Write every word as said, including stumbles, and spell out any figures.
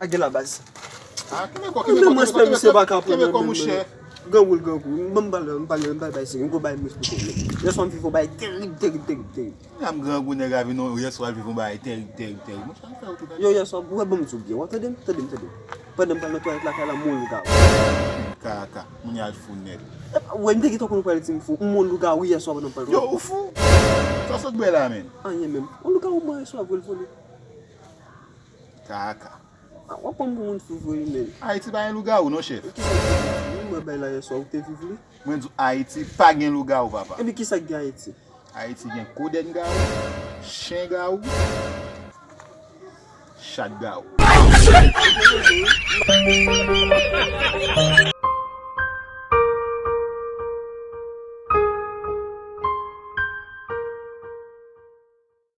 Lage la baz. Ah, kenbe kò, Mwen kenbe kò, menm respè misye pa ka pran kenbe nan kò, men monchè. Gran woul gran woul. Mwen m pale m pale m pale bay seri. Mwen bay respè pou mwen. Yè swa m viv yon bagay terib terib terib terib. Menm gran gou nèg a vin yon yè swa viv yon bagay terib terib terib. Monchè, fè ou tou. Yo yè swa ou wè ban m di w byen. W ap tande m? Tande m tande m. Pandan m pral nan twalèt lakay la m wè yon lougawou. Kaka, moun al fou nèt. Epa wè m te gentan konn ou pral di m fou. M wè yon lougawou yè swa pandan m pral. Yo, ou fou? Sa sot bwè la menm. Anyen menm. Yon lougawou m wè yè swa vre l vole. Kaka. Ah, w ap pran m pou moun fou vre wi menm. Ayiti pa gen lougawou non chèf. Kisa ki gen Ayiti? Mwen bay la yè swa ou te viv li. Mwen di w Ayiti pa gen lougawou papa. Epi kisa ki gen Ayiti? Ayiti gen kodenn gawou, chen gawou, chat gawou.